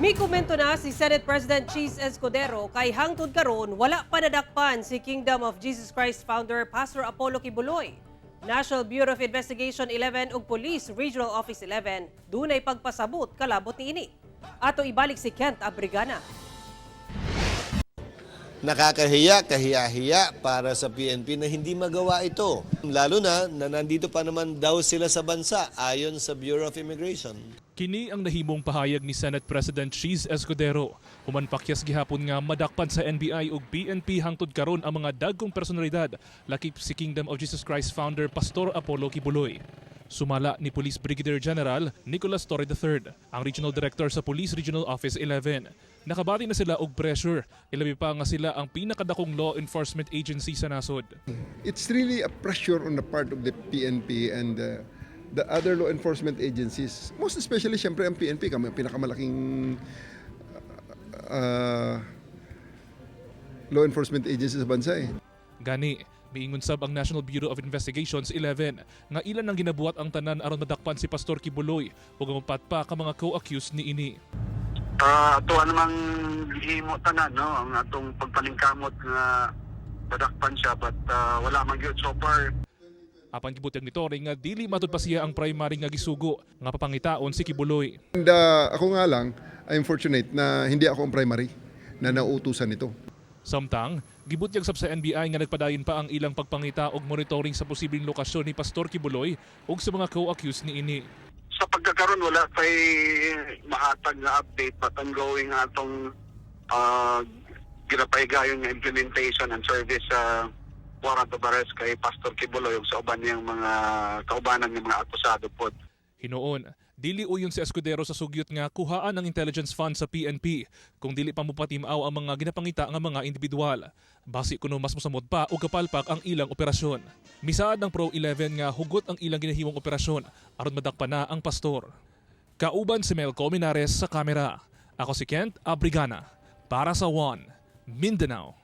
Mikomento na si Senate President Chiz Escudero kay hangtod karon wala pa nadakpan si Kingdom of Jesus Christ founder Pastor Apollo Quiboloy. National Bureau of Investigation 11 ug Police Regional Office 11 dunay pagpasabot kalabot niini. Ato ibalik si Kent Abrigana. Nakakahiya, kahiya-hiya para sa PNP na hindi magawa ito. Lalo na na nandito pa naman daw sila sa bansa ayon sa Bureau of Immigration. Kini ang nahimong pahayag ni Senate President Chiz Escudero. Human pakyas gihapon nga madakpan sa NBI ug PNP hangtod karon ang mga dagkong personalidad lakip si Kingdom of Jesus Christ founder Pastor Apollo Quiboloy. Sumala ni Police Brigadier General Nicolas Torre III, ang Regional Director sa Police Regional Office 11. Nakabati na sila og pressure, ilabi pa nga sila ang pinakadakong law enforcement agency sa nasod. It's really a pressure on the part of the PNP and the other law enforcement agencies. Most especially, siyempre, ang PNP, kami ang pinakamalaking law enforcement agency sa bansa eh. Gani, miingon sab ang National Bureau of Investigations 11 nga ilan ang ginabuhat ang tanan aron madakpan si Pastor Quiboloy ug ang upat pa ka mga co-accused niini. Ato namang gihimo tanan, no, ang atong pagpaningkamot nga madakpan siya, but wala man gyud so far. Apan gibutyag ni Torre nga dili matud pa siya ang primary nga gisugo nga papangitaon si Quiboloy. And ako nga lang, I'm fortunate na hindi ako ang primary na nautusan nito. Samtang, gibutyag sab sa NBI nga nagpadayon pa ang ilang pagpangita og monitoring sa posibleng lokasyon ni Pastor Quiboloy ug sa mga co-accused niini. Sa pagkakaron, wala pay mahatag nga update, but ongoing ang atong ginapahigayon nga implementation and service sa warrant of arrest kay Pastor Quiboloy ug sa uban niyang mga kaubanan ng mga akusado pod. Hinuon, dili uyon si Escudero sa sugyot nga kuhaan ang intelligence fund sa PNP kung dili pa mopatim-aw ang mga ginapangita nga mga individual. Basi kuno mas mosamot pa o kapalpak ang ilang operasyon. Misaad ng Pro 11 nga hugot ang ilang ginahimong operasyon aron madakpan na ang pastor. Kauban si Mel Colmenares sa kamera. Ako si Kent Abrigana para sa One Mindanao.